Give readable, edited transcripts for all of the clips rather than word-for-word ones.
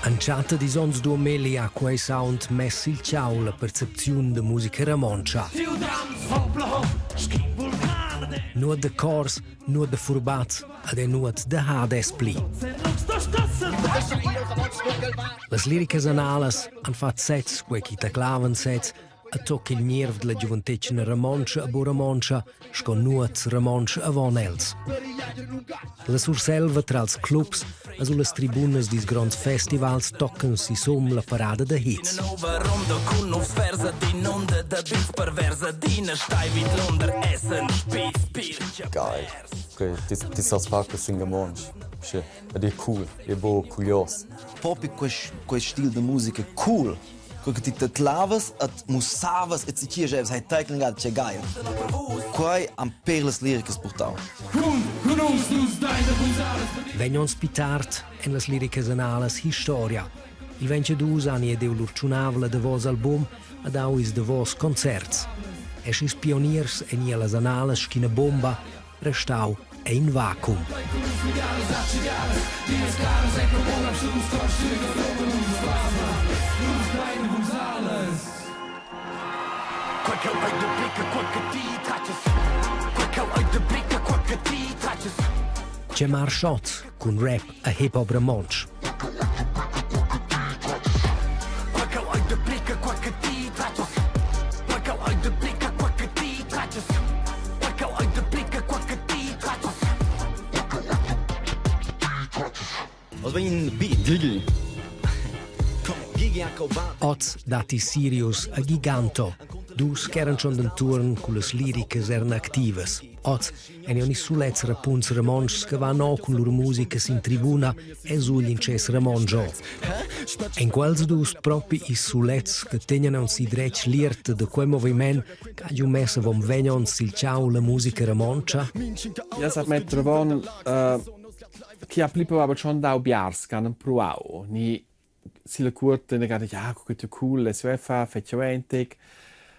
Entschatta dis onns duamilli ha quei sound mess il tgau la percepziun da musica romontscha. Nuot da cors, nuot da furbaz ed è nuot da Hades pli. Las liricas analas han fatg sez quei chi taclavan sez e tocca il gnierv della giuventetgna romontscha a bu romontscha sco nuot romontsch avon els. La Surselva tra els clubs e sullas tribunas dils gronds festivals toccan sisum la parada da hits. Geil. Okay, ti sas far quest in romontsch. Sche, ed è cool, è bo curios. Propi quest quest stil de musica cool. Co che ti tedlavas et mussavas et si chi hai tecnica che geil. Quei han per las liricas purtau. Vegn ons pli tard en las liricas analas historia. Il 22 anni ed eu lur tschunavla davos album ha dau ils davos concerts. E sch'ils pioniers en las analas sc'ina bomba restau è in vacuum. C'è Marschott cun rap e hip-hop romontsch. Oz datti Sirius a Giganto, dus ch'eran schon dentuorn cullas liricas eran activas. Oz èn ils sulets rapunts romontschs che van o cun lur musica sin tribuna e sugl intschess romontsch. En quels dus propi ils sulets che tegnan aunc si dretg l'ierta da quei moviment che ha giu mess avon vegn onns sil tgau la musica romontscha? Ja sag mettere von chi ha pli probabel schon dau biars che han empruau ni silla cuorta ina gada ja co che cool es fa fetg authentic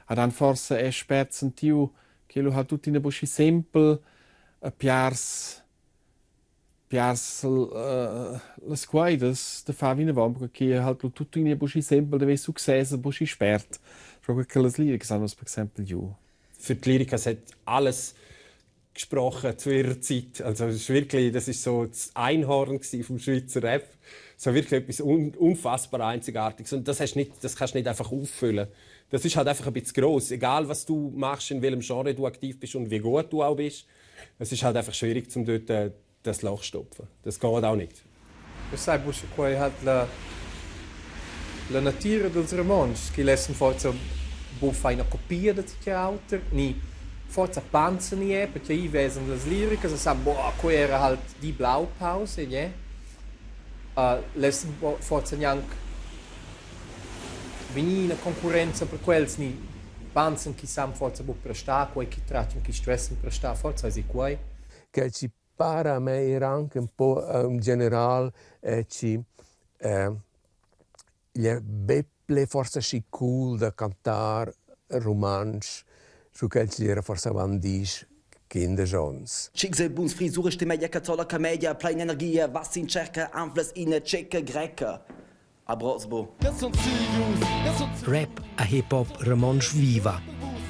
ha dan forsa è spert sentiu che lu ha tuttina buc sempel a piars piars las quaidas da far vinavon perché halt lu tuttina buc sempel da ver success e buc spert sco che las liricas han per exempel giu. Für die Lyriker hat alles gesprochen zu ihrer Zeit. Also es ist wirklich, das ist so das Einhorn vom Schweizer Rap. So wirklich etwas unfassbar Einzigartiges. Und das, hast nicht, das kannst du nicht einfach auffüllen. Das ist halt einfach ein bisschen gross. Egal, was du machst, in welchem Genre du aktiv bist und wie gut du auch bist. Es ist halt einfach schwierig, um dort das Loch zu stopfen. Das geht auch nicht. Eu sai buca quei halt la la natira dils Romontschs che lessen forsa buca far ina copia da tgei auter ni forsa panza ni è perché i vesan las liricas e san boah quei era halt die Blaupause ne lessen forsa gnanc vegnir ina concurrenza per quels ni panzan chi san forsa buca prestar quei chi tratgan chi stuessen prestar forsa eisi quei. Che ci para a me er anche un po' in general ci Igl è be ple forsa schi cool da cantar rumantsch scu ch'el chi era forsa avant diesch, quindesch ons. Schicksal buns frisur stimedia cazzola camedia plein energia vas in cerca anflas ina tschecca greca. A Brosbo. Rap a hip hop romontsch viva.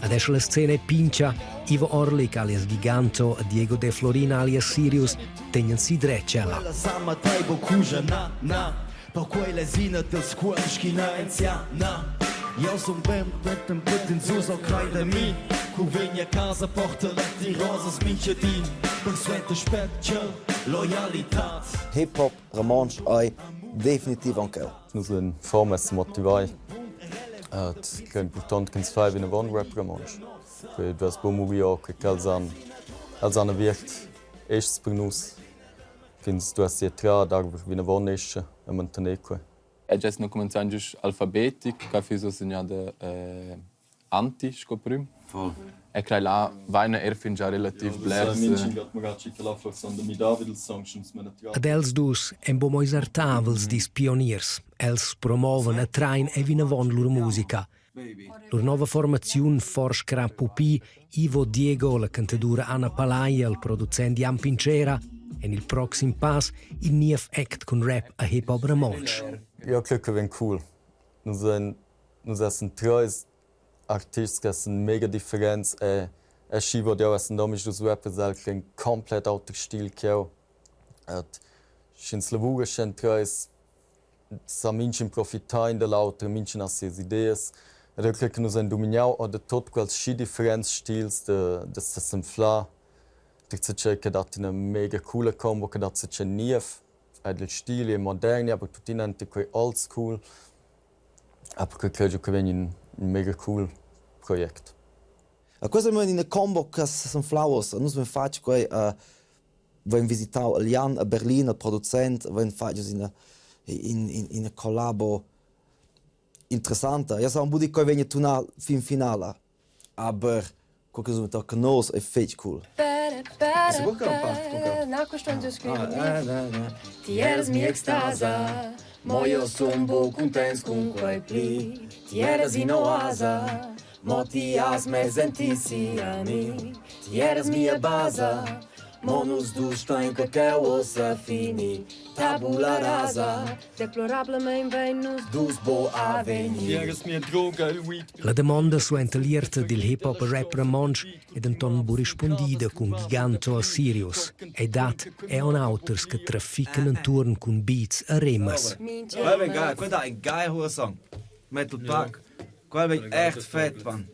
Adesso la scena è pincha, Ivo Orlik alias Giganto e Diego De Florina alias Sirius tegnan si dretg ella. Perquei lesina dels cuolms chi na enziana. Jau sun ben betten putin sus al crei da mi. Cu vegn a casa porta letti rosas mincha di. Per suenter spetga loialitad. Hip-Hop romontsch ei definitiv aunc eu. Nus ein formas motivai. Che important ch'ins fa vinavon rap romontsch. Quei duess buca murir che quels han els han aviert eschs per nus. Ch'ins duessi entrar dar vinavon escha e mantener quei. Ed es nu cumanzand güst alfabetic, quai füss uossa gnada anti sco prüm. Voll. E crei là vaina eir fingià relativ blers. Ad els dus ein buc mo ils artavels dils pioniers. Els promovan e train e vinavon lur musica. Lur nova formaziun Forsch Crap Pupi, Ivo Diego, la cantadura Anna Palaia, il producent Jan Pincera. En il proxim pass in niev act cun rap a hip hop romontsch. Io credo che ven cool. Nus ein nus essen treis artists che sind mega differents e e schi vod jau essen domisdus rappers el che in komplett auter stil che eu. Et sch'ins lavura schon treis sa mintgin profitar in da l'auter, mintgin ha sias ideas. Ed eu crei che nus hain dumignau or da tot quels schi differents stils da da sesanflar per zatgei che dat ina mega coola combo, che dat zatgei niev ed il stil è modern, aber tuttina enta quei old school. Aber quei crei jeu che vegn in mega cool project. A questa è ina combo che s'anflau ussa. Nus vein fatg quei vein visitau il Jan a Berlin, il producent, vein fatg ina in, in, ina collabo interessanta. Io so buc quei vegn a tunar fin finala, aber quel che sono tocca nos è fetg cool. Na, questo non scrivo. Ti eras mia extasa, mo io son bu contents cun quei pli. Ti eras in oasa, mo ti has me sentissi a mi. Ti eras mia basa, mo nus dus stein che cheu ossa fini. Tabula rasa, deplorablemein vein nus dus bo a vegnir. La damonda suenter l'ierta dil hip-hop rap romontsch è denton bu rispundida cun Giganto a Sirius. Ei dat è on auters che traffican entuorn cun beats a remas. Quel è geil, quel è ein geil Song. Metal Park. Quel è echt fett, man.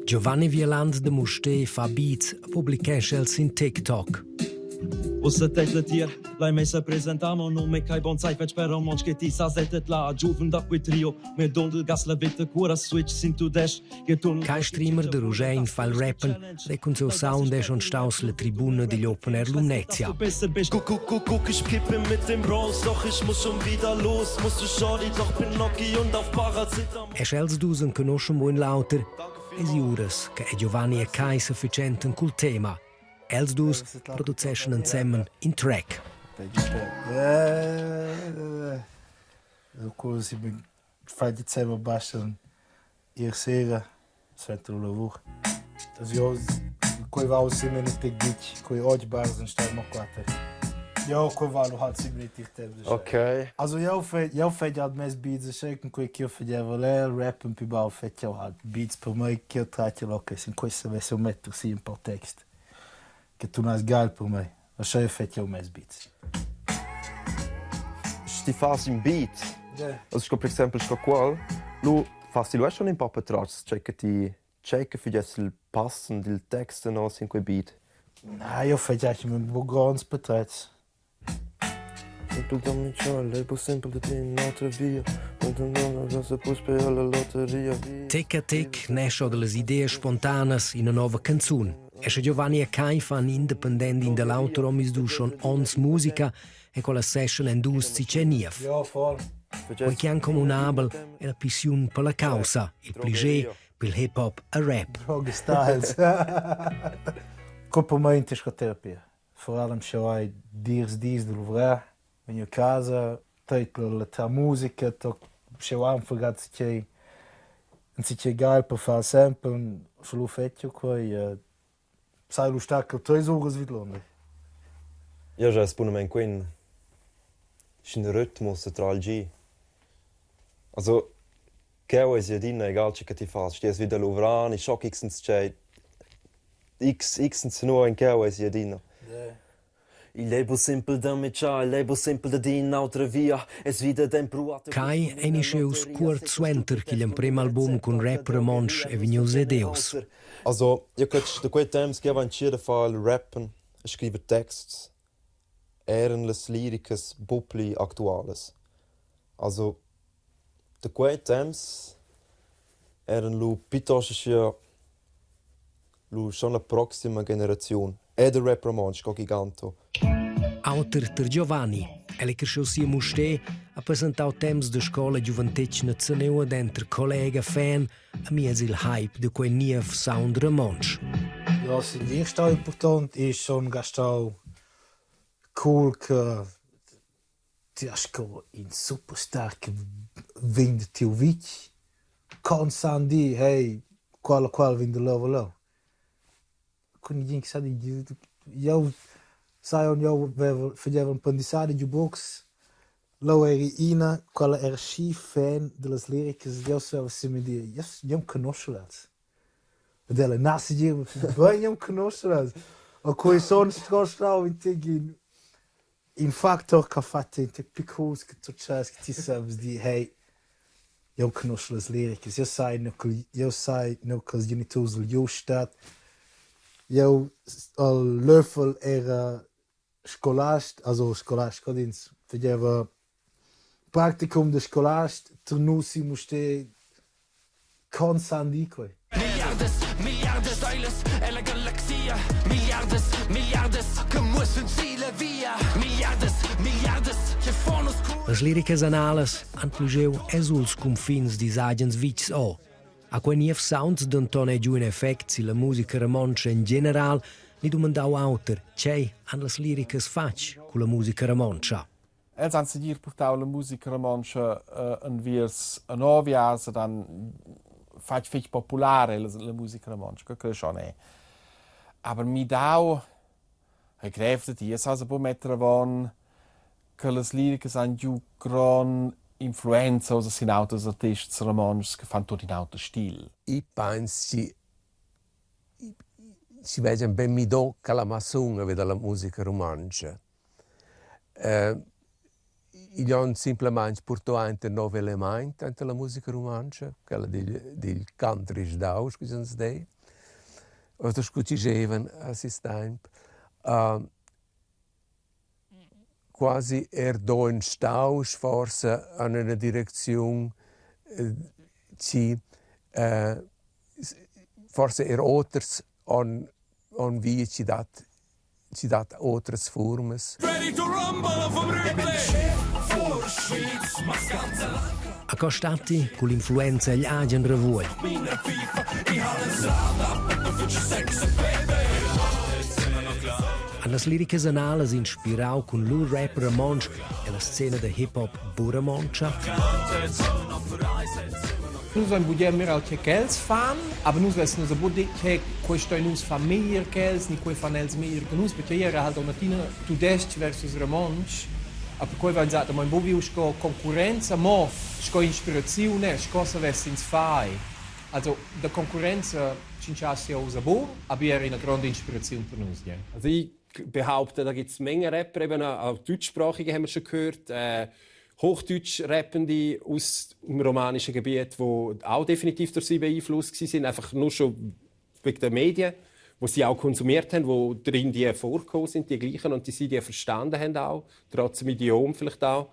Giovanni Wieland de Mustér fa beats e publichescha els sin TikTok. Ussa tedla tier, lai mei sa presentar mo num e kai bonsai fetg per romontsch che ti sa setet la giuven da quei trio me dondel gas la veta cura switch sin tudesc Kai streamer de Rugein fa il rappen e cun seu sound è schon staus la tribuna digl Open Air Lumnezia. Guck, ich kippe mit dem Bros, doch ich muss schon wieder los, musst du Shorty, doch Pinocchio und auf Paracetamol. E sch'els dus enconoschen buin l'auter, es iuras che Giovanni e Kai se fitschentan cul tema. Els dus produceschan ensemen in track. Fai dicember bastan ier sera suenter la lavur. Das jo quei va simile tec ditg, quei oggi bars en stai mo quatter. Jo quei va lu halt simile tir temps. Okay. Also jau fe jau fetg halt mes beats e con quei ch'io fageva lel rap un più bau fetg jau halt beats per mei ch'io tratg ok sin questo avesse eu metter si un po text che tu n'has geil per mei. Aschia fetg jeu mes beats. Ti fas in beat, also sco per exempel sco qual, lu fas ti lu schon in po patratgs, tgei che ti tgei che figess il passen dil text no sin quei beat. Na, io fetg eigentlich buc gronds patratgs. Tic a tic nescha dallas ideas spontanas ina nova canzun. E sche Giovanni e Kai fan independent in da l'auter omisdu schon onns musica e quella session en dus ci niev. Quei che han communabel è la pissiun per la causa, il pliger pel hip hop e rap. Drogi Styles. Copamente terapia. Vor allem sche hai dirs dis da luvrar, vegn a casa, teitla la tua musica, toc sche anfragats tgei enzatgei geil per far sempre, sche lu fetg jeu quei, sai lu star cheu treis uras vidlunder. Ja, già es bunamaing quin sc'ün ritmus tra il gi. Also, cheu es adina egal che che ti fas, stias vi da luvrar ni scho ch'ix enzatgei x x enzanua in cheu es adina. Il ei bu simpel da mitschar, il ei bu simpel da dir in'autra via. Es vida d'empruar Kai ei nischius cuort suenter ch'igl emprem album cun rap romontsch è vegnius edius. Also, io cred da quei temps che avevan entschiet a far il rappen e scriver texts, eran las liricas buc pli actualas. Also, da quei temps eran lu piuttosto aschia lu schon la proxima generaziun e da rap romontsch sco Giganto. Auter ter Giovanni, el è cresciu si a Mustér, ha presentau temps de scola giuventetgna zaneua denter collega fan amiez il hype de quei niev sound romontsch. Ja, sin dir stau important ist schon gastau cool che ti has sco in superstar che vegn da tiu vitg con san dir hey qual qual vegn da leu a leu. Cun in che sa dir jeu sai on jeu vevel fageva emprendissadi giu Buchs leu eri ina quella era schi fan dallas liricas jeu saveva semedir jeu jeu conoschel els. Ed ella na segir bein jeu conoschel els. E quei son sco stau in tec in in factor che ha fatg in tec pli cools che tut tschels che ti savas dir hey jeu conoschel las liricas, jeu sai nua che jeu sai nua che ils geniturs dil Jus stat. Jeu al Löffel era scolast, also scolast scodins, fageva practicum da scolast, turnus si Mustér con san dir quei. Milliardes, milliardes Steiles ella galaxia Milliardes, milliardes che muossen Ziele via Milliardes, milliardes che fan nus Las liricas analas han plugeu e suls cunfins dils agens vitgs o. A quei niev sound denton ei giu in effect silla musica romontscha en general, ni dumandau auter, tgei han las liricas fatg culla musica romontscha. Els han segir purtau la musica romontscha enviers anoviars ed han fatg fetg populare la, la musica romontscha, que crei schon è. Aber midau ei grev da dir, sa buca metter avon che las liricas han giu gron influenza oz sin auters artists romontschs che fan tut in auter stil. I penso chi si vegian ben midò che la masun vi dalla musica rumantscha. Igl han simplamaing purtò aint ün nouv elemaint aint illa musica rumantscha, quella digl digl cant risdau, scu ch'ins dei, o scu chi dschevan a seis taimp. Quasi eir do ün stausch forsa an üna direcziun chi forsa eir oters han han vi chi dat Ci dat otras fuormas. A co statti cull'influenza egl agen revuogl? Han las liricas analas inspirau cun lur rap romontsch e la scena da hip-hop buramontscha? Nus vein bugen mirar che ch'els fan, aber nus vessen nus buc detg che quei stoi nus far meglier ch'els ni quei fan els meglier che nus, perché era halt una tudestg versus romontsch. Aber quei va insatge mo buc viu sco concurrenza, mo sco inspiraziun e sco savess ins far. Also da conkurrenza tschintschassi ussa buc, aber era ina gronda inspiraziun per nus. Ja. Also ich behaupte, da gibt es Menge Rapper, eben auch deutschsprachige haben wir schon gehört, Hochdeutsch Rappende aus dem romanischen Gebiet, wo auch definitiv durch sie beeinflusst sind, einfach nur schon wegen der Medien, wo sie auch konsumiert haben, wo drin die vorgekommen sind, die gleichen, und die sie die verstanden haben auch, trotz dem Idiom vielleicht auch.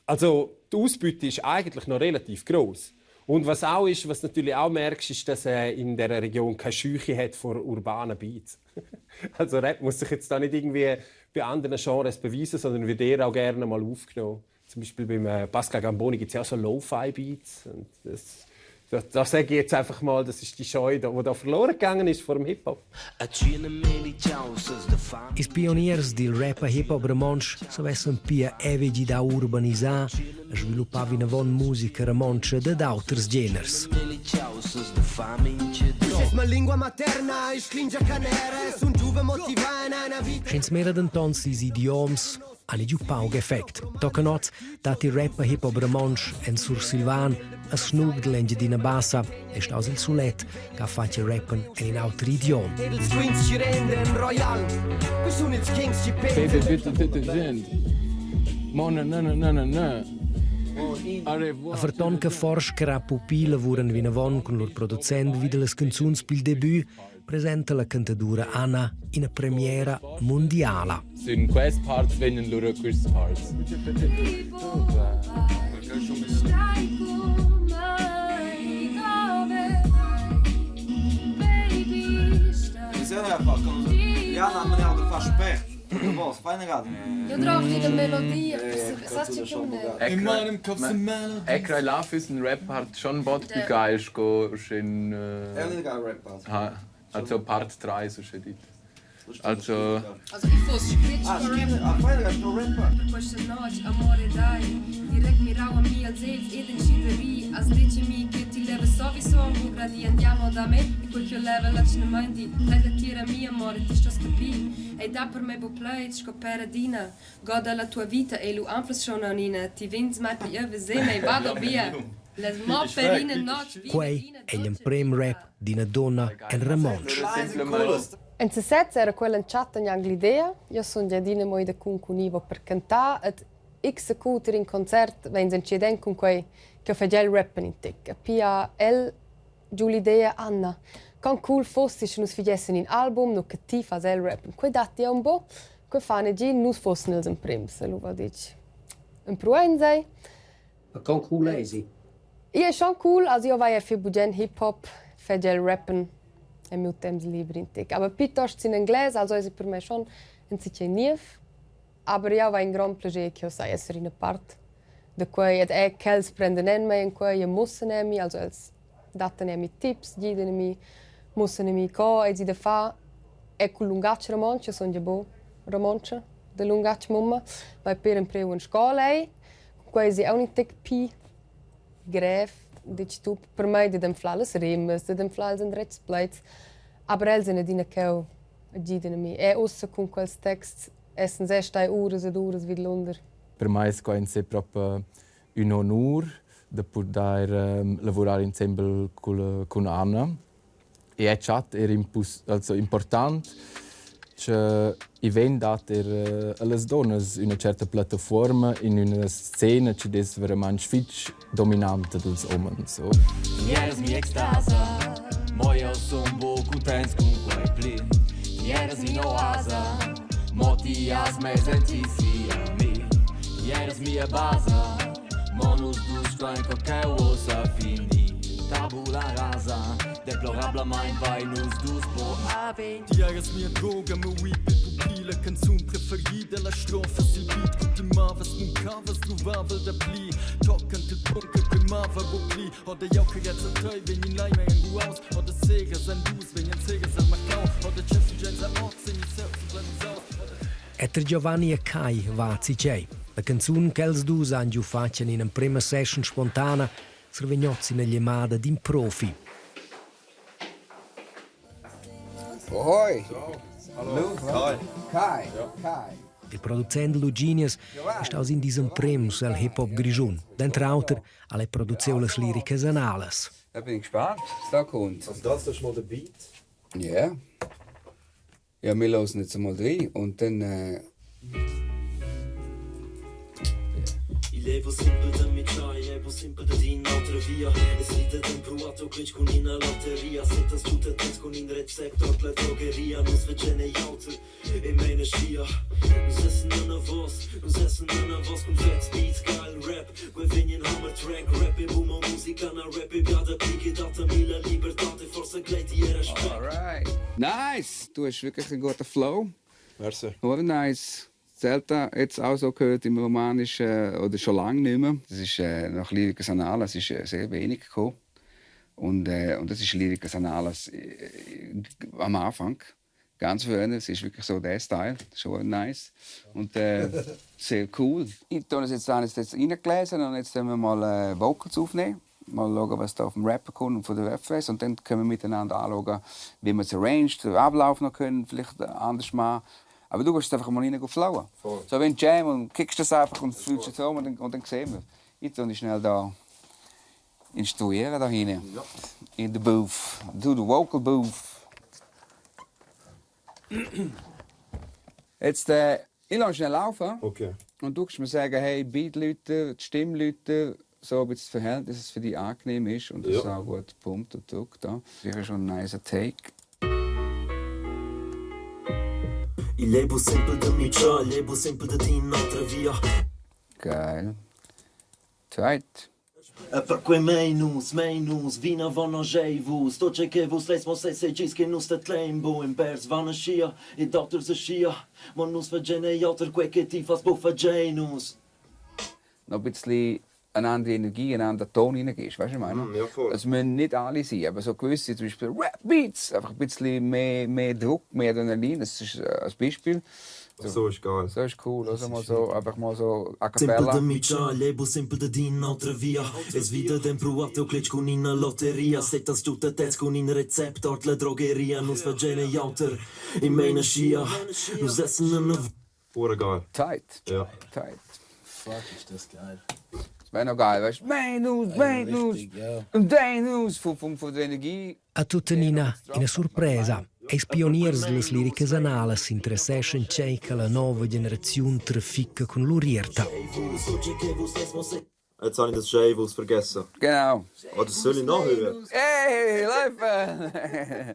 Also die Ausbeute ist eigentlich noch relativ groß. Und was auch ist, was natürlich auch merkst, ist, dass er in der Region keine Scheuche hat vor urbanen Beats. Also Rap muss sich jetzt da nicht irgendwie bei anderen Genres beweisen, sondern wird eher auch gerne mal aufgenommen. Zum Beispiel beim Pascal Gamboni gibt es ja auch so Lo-Fi-Beats. Und das, das, das sage ich jetzt einfach mal, das ist die Scheu, die da verloren gegangen ist vor dem Hip-Hop. Ils pioniers dil rap hip-hop romontsch savessen pia evi gidau urbanisar e sviluppar vinavon musica romontscha dad auters geners. Sch'ins mira denton sis idioms, han giu pauc effect. Tochen oz dat il rap hip-hop romontsch en sursilvan a snug dell'Engiadina Bassa e staus il sulet che ha fatg rappen en in auter idiom. Baby, bitte, bitte, sind. Mo, na, na, na, na, na. A ferton che Forsch Crap Pupi lavuran vinavon cun lur producent vi dallas canzuns pil debut, presenta la cantadura Anna ina premiera mundiala. Sün quest parts vegnan lura quists parts. Ja, na, men ja, du far spert. Io trovo die melodia, sa che In meinem Kopf sind Melodien. Ecrai Love ist ein Rap hat schon bot più geil sco schön Ha, also Part 3 so schön dit. Also Also ich fosse scritto Ah, ah, Per questa notte, amore dai, direi mirau a mi als els ed in scideria, as dice mi che ti leva sowieso un gradi andiamo da me, e quel che io leva la cina mandi, lei la tira mi amore, ti sto scapì, e da per me bo pleit, scopera dina, goda la tua vita e lu anflas schon anina, ti vins mai per io veseme e vado via. Les mo per ina notte, Quei è l'emprem rap d'ina donna en romontsch. En sesez era quella entschatta gnanc l'idea. Io sun gia adina mo ida cun cun Ivo per cantar ed executar in concert vein entschiet cun quei che fagel rap in tic. E pia el giu l'idea Anna, con cool fossi sche nus fagessen in album, nu che ti fas el rap. Quei datti un po, quei fan gi nus fossen els emprims. E lu va ditg empruein sei. Ma con cool esi? Io è schon cool, also io vai fich bugen hip-hop, fegel rappen e miu temps liber in tic. Aber piuttosto in inglese, also è per me schon ein bisschen niev. Aber io vai in gran piacere che io sai essere in part de quei ed è ch'els prenden en me in quei e mussen a mi, also els datten a mi tips, giden a mi, mussen a mi co e si da fa e col lungatg romontsch, son ja bo romontscha, de lungatg mumma, vai per impreu in scola ei, quei si auch nicht tic pi grev, ditg tu, per me de enflar las rimas, de enflar els endretgs plaids, aber els sind adina cheu giden a mi. E ussa cun quels texts essen se stai uras ed uras vidlunder. Per me è qua in sé proprio un onur de poter lavorare insieme con Anna. E è chat era impus also important che i ven dat er alle donne una certa piattaforma in una scena che des veramente fitch dominante dels homens. So. Ti eres mi extasa, mo io son bo contents con quei pli. Ti eres in oasa, mo ti has me sentisi a mi. Ti eres mia basa, mo nus dus stein co che osa fini. Tabula rasa, deplorablament vai nus dus bo aven. Ti eres mia droga, meu weed pupila, canzun preferida, la strofa sil beat che ti mavas, muncavas, druvavel da pli. Toccant il punct che mava bo pli. Oder jau carezza tei, vegn in lai mei en ruaus. Oder seras en dus, vegn en seras al marcau. Oder cessi genza oz, in il seu, saus. Etter Giovanni e Kai va cicei. La canzun ch'els dus han giu fatg en in'emprema session spontana survegnoz ina llamada d'in profi. Ahoi! Hallo! Kai! Kai! Kai! Il producent Luginius è staus in dis emprems el hip-hop grischun. Denter auter ha el produciu las liricas analas. Da bin ich gespannt, was da kommt. Also das ist mal der Beat. Ja. Ja, wir hören jetzt mal rein und dann Il levo simpel da micciai, levo simpel da din altra via. E si da den proato glitch con ina lotteria. Sentas tutta tens con in recept ort la drogheria. Nus vegene auter e meine schia. Nus essen una voz, nus essen una voz con fats beats, geil rap. Quei vegn hammer track, rap e boom musica na rap e biada pli data mi la libertate, forse gleti era spec. Alright. Nice! Du hast wirklich einen guten Flow. Merci. Hure nice. Selten jetzt auch so gehört im Romanischen oder schon lange nicht mehr. Das ist nach Lyricus Annales ist sehr wenig gekommen. Und das ist Lyricus Annales am Anfang. Ganz früher, es ist wirklich so der Style, schon nice. Und sehr cool. Ich habe es jetzt, habe ich jetzt reingelesen und jetzt wollen wir mal Vocals aufnehmen. Mal schauen, was da auf dem Rapper kommt und von der Webfest. Und dann können wir miteinander anschauen, wie wir es arranged, den Ablauf noch können, vielleicht anders machen. Aber du gehst einfach mal rein und flowen. So wie ein Jam und kickst das einfach und fühlst es um und dann sehen wir. Ich tue schnell da instruieren da hinten. Ja. In the booth. Do the vocal booth. Jetzt, ich lasse schnell laufen. Okay. Und du kannst mir sagen, hey, Beat Leute, die Stimme Leute, so ein bisschen das Verhältnis, dass es für dich angenehm ist und dass es Ja. auch gut pumpt und drückt. Da. Sicher schon ein nicer Take. Il levo simpel da micciai, levo simpel da din altra via. Geil. Tight. E perquei mein nus, mein nus, vinavon argei vus, tut tgei che vus leis, mo seigis che nus tetlein buc, in pèrs van aschia ed auters aschia, mo nus fagein ei auter quei che ti fas buc fagein nus. Noch ein bisschen eine andere Energie, einen anderen Ton reingibst. Weißt du, ich meine? Ja, voll. Es müssen nicht alle sein, aber so gewisse, zum Beispiel Rap-Beats, einfach ein bisschen mehr, mehr Druck, mehr Adrenalin, das ist ein Beispiel. So ist geil. So ist cool, also mal so, einfach mal so a Simpel cappella. da mitschar, lebo simpel da din altra via. Es vita d'empruat eu cletg cun ina lotteria. Setas tutta tez cun in recept ord la drogheria. Nus fagein ei auter, in meina schia. Nus essen en Hure geil. Tight. Ja. Tight. Fuck, ist das geil. Das wäre noch geil, weißt du? Meinus, Meinus, Meinus, von der Energie. A tuttenina ina surpresa. Eis pioniers dellas liricas analas s'interesseschan tgei che la nova generaziun trafica cun lur ierta. Jetzt habe ich das Javus vergessen. Genau. Oder soll ich nachhören? Hey, Leute!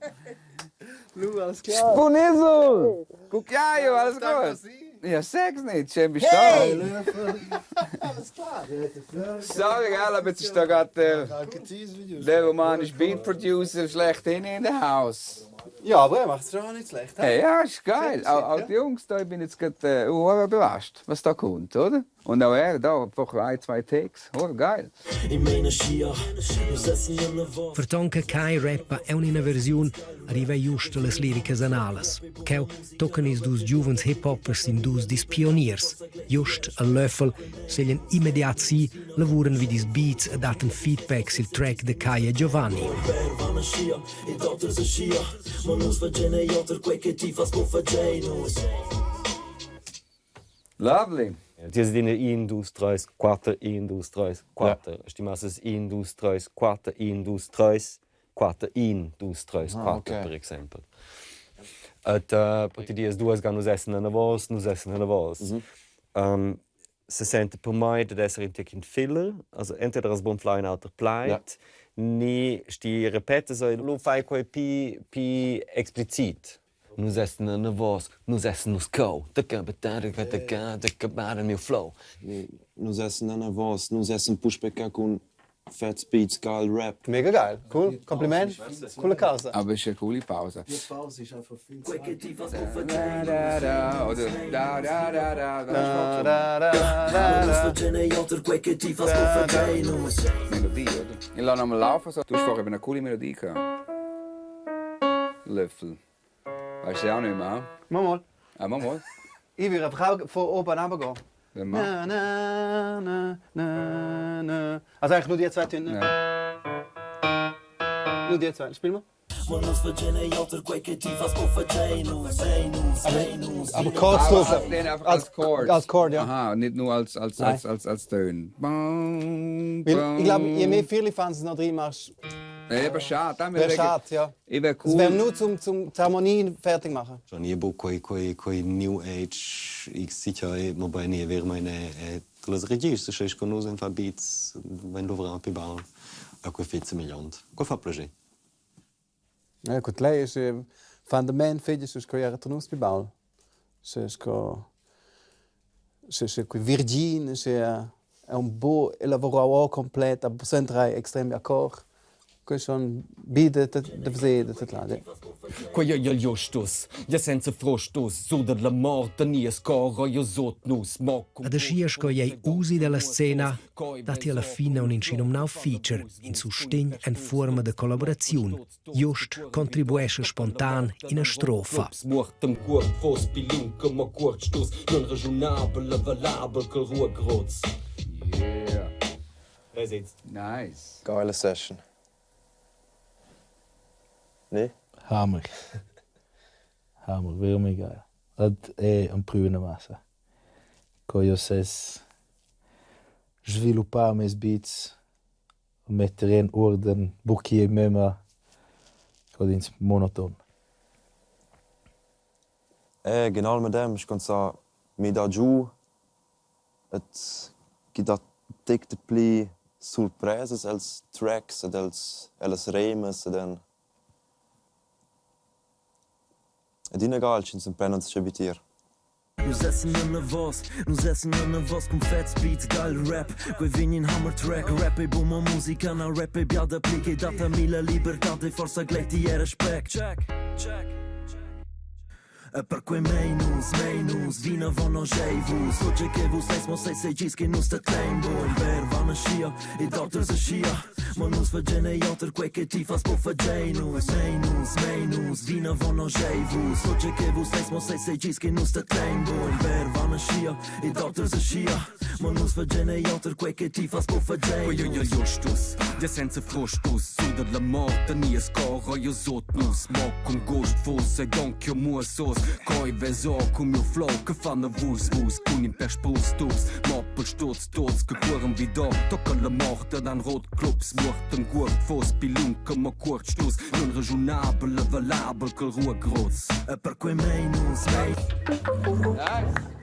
Lu, alles klar. Spunisel! Cucchiaio, alles gut? Ja, sag's nicht, schön bist du Hey! da. Alles klar. Sorry, gell, aber jetzt ist da gerade der romanische Beat Producer schlechthin in the house. Ja, aber er macht's schon auch nicht schlecht. Hey, ja, ist geil. Auch, auch die Jungs da, ich bin jetzt gerade überrascht, was da kommt, oder? Und auch er, da, einfach ein, zwei Takes. Oh, geil. In meina schia. Nus essen en Ferton che Kai rappa è un'ina versiun arriva giusto las liricas analas. Cheu toccan ils dus giuvens hip-hoppers in dus dis pioniers. Just al Löffel seglien immediat si, lavuran vid ils beats e datten feedback sil track de Kai e Giovanni. per van aschia ed auters aschia. Mo nus fagein ei auter quei che ti fas buc fagein nus. Lovely. Die sind 1, 2, 3, 4, 1, 2, 3, 4. Die Masse ist 1, 2, 3, 4, 1, 2, 3, 4, 1, 2, 3, 4, Ah, okay. per exempel. Et uh, die dies duas gan nus essen una voz, nus essen una voz. Mm se sente per mai dat esser in tic in filler, also entweder als bon fly in alter pleit, ni sti repete so lu fai quei pi pi explizit. Nus essen una voz, nus essen nus co. Da ka da da da da da ka ba mio flow. Nus essen eine Voz, nus essen Pushback con Fat Beats, geil Rap. Mega geil. Cool. Kompliment. Coole Causa. Aber es ist eine coole Pause. Die Pause ist einfach viel zu Quei che ti fas buc Da, da, da, oder da, da, da, da, Da, da, da, da, Nus fagein ei auter quei che ti fas buc fagein nus. Melodie, oder? Ich lasse nochmal laufen. So. Du hast vorher eben eine coole Melodie gehabt. Löffel. Weißt du auch nicht mehr? Mal mal. Ah, mal mal. Ich würde einfach auch von oben runter gehen. Dann mach. Na, na, na, na, na. Also eigentlich nur die zwei Töne. Nur die zwei. Spiel mal. Mo nus fagein ei auter quei che ti fas buc fagein nus. Fagein nus, fagein nus. Aber Chords drauf. Als, den einfach als Chords. Als Chord, ja. Aha, nicht nur als, als, Nein. als, als, als Töne. Bam, Weil ich glaube, je mehr Vierlifanz du noch drin machst, Ja, aber schade. das wäre schade, ja. Ich wäre Es wäre cool. nur zum, zum die Harmonie fertig machen. Schon nie bu quei quei quei New Age x sicher mo bei nie ver meine les registres che con nus en fa beats wenn du vran pi baun a quei fetze million. Quei fa plager. Ja, gut, lei ist Fundament fedis ist ko era tonus pi baul. Se ist ko se se qui Virgin se è un bo elaborau complet, a sempre extrem accord. Quei schon bide de de de de là. Quei ei il Justus, ja senza frostus, sur della morte nies cor io sot nus, mo Ad aschia sco ei usi della scena, datti alla fine un incinumnau feature, in sustegn en forma de collaboraziun. Just contribuesce spontan in a strofa. Mortem cuort fos pilunca mo cuort stus, non ragionabel, avalabel col rua groz. Yeah. Das jetzt. Nice. Geile Session. Ne? Hammer. Hammer, wirklich geil. Das è un prima massa. Co io ses sviluppar mes beats, mettere in orden, bucchi mema, codins monoton. Genau mit dem, ich kann sagen, mi da giù, et gi da tic de pli surpresas els tracks ed els els remes ed en Ed inegal, ci sind pennen sich evitier. Nus essen anavos, nus essen anavos cun fets beats, geil rap. Quei vegn in hammer track, rap ei buma musica, na rap ei bia dapli che dat a mi la libertad e forsa gleiti e respect. Check, check. E per quei mei nus, mei nus, vinavon nogei vus. Tut che vus leis mo sei seigis che nus tetlein buc. Ber van aschia ed auters aschia. Ma nus fagein ei auter quei che ti fas po fagei nus. Mei nus, mei nus, vinavon nogei vus. Tut che vus leis mo sei seigis che nus tetlein buc. Ber van aschia ed auters aschia. Ma nus fagein ei auter quei che ti fas po fagei Quei nus. io stus, ja senza frustus, su dalla morte nies cor io sot nus, mo con gust vus e donc io muossos, coi veso cum mio flow che fanno vus vus cun in per spruchs tups, moppel stutz tots che cuoren vi do, tocca la morte dan rot clubs, muorten guort vos bilunca mo cuort stus, non ragiunabel e valabel col rua gross. E per quei mei nus, mei. Nice.